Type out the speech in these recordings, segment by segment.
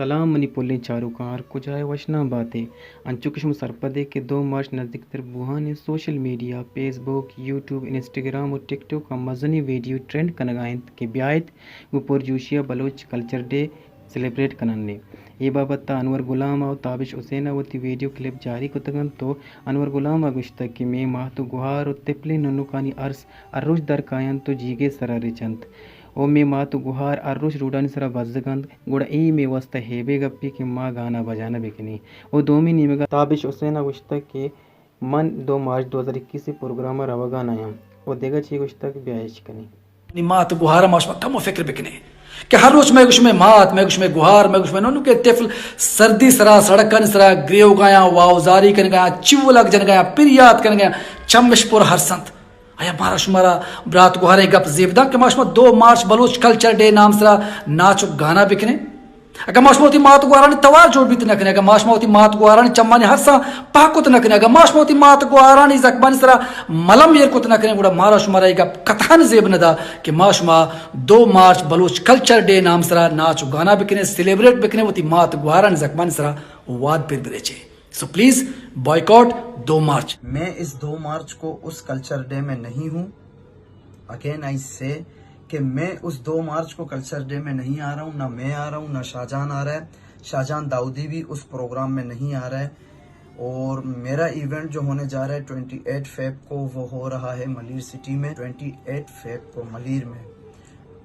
سلام منی پلیں چاروکاں، ہر کجا ئے وشنام بات ئے۔ انچو کہ شما سرپد ئے کہ دو مارچ نزیکتر بوہان ءَ، سوشل میڈیا، فیس بک، یوٹیوب، انسٹاگرام و ٹک ٹاک ءَ مزنیں ویڈیو ٹرینڈ کنگا انت کہ بیایت گوں پرجوشی ءَ بلوچ کلچر ڈے سیلیبریٹ کنن ایں۔ اے بابت ءَ انور غلام ءَ و تابش حسین ءَ وتی ویڈیو کلپ جاری کتگ انت و انور غلام ءَ گوشتگ کہ مئے مات و گہار و تپلیں ننکانی ارس ہر روچ در کاینت و جیگے سرا رچنت و مئے مات و گہار ہر روچ روڈانی سرا بزگ انت، گڑا اے مئے واستہ ہیبے گپے کہ ما گانا بجانا بکنیں۔ و دومی نیمگا تابش حسین ءَ گوشتگ کہ من دو مارچ دو ہزار اکیس ءِ پروگرام ءَ روگا نیاں و دگہ چی گوشتگ بیا اش کنیں۔ منی مات گہار ءَ ما شما کمو فکر بکنیں کہ ہر روچ مئے گوش مئے مات، مئے گوش مئے گہار، مئے گوش مئے ننکیں تپل سردی سرا، سڑکانی سرا گریوگایاں، واوزاری کنگایاں، چیولگ جنگایاں، پریات کنگایاں، چمش پر ہرسنت۔ آیا مارا شمارا برات گہاریں گپ زیب داں کہ ما شما دو مارچ بلوچ کلچر ڈے نام سرا ناچ و گانا بکنیں؟ اگاں ما شما وتی مات گوہارانی توار جوڑ بیت نہ کنیں، اگاں ما شما وتی مات گوہارانی چمانی ہرساں پہک کت نہ کنیں، اگاں ما شما وتی مات گوہارانی زخمانی سرا ملم ایر کت نہ کنیں، گڑا مارا شمارا اے گپ قطعاً زیب نہ دا کہ ما شما دو مارچ بلوچ کلچر ڈے نام سرا ناچ و گانا بکنیں، سیلیبریٹ بکنیں، وتی مات گوہارانی زخمانی سرا واد پر بریچیں۔ سو پلیز بائیکاٹ دو مارچ۔ میں اس دو مارچ کو اس کلچر ڈے میں نہیں ہوں۔ اگین آئی سے کہ میں اس دو مارچ کو کلچر ڈے میں نہیں آ رہا ہوں، نہ میں آ رہا ہوں، نہ شاہجہان آ رہا ہے۔ شاہجہان داؤدی بھی اس پروگرام میں نہیں آ رہا ہے۔ اور میرا ایونٹ جو ہونے جا رہا ہے ٹوئنٹی ایٹ فیب کو، وہ ہو رہا ہے ملیر سٹی میں، ٹوئنٹی ایٹ فیب کو ملیر میں۔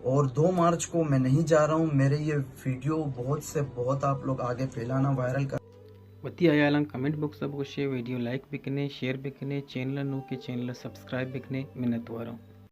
اور دو مارچ کو میں نہیں جا رہا ہوں۔ میرے یہ ویڈیو بہت سے بہت آپ لوگ آگے پھیلانا، وائرل کر۔ وتی ہیالاں کمنٹ باکس ءَ بگوشے، ویڈیو لائک بکنے، شیئر بکنے، چینل ءَ نوکے چینل ءَ سبسکرائب بکنے، منتواراں۔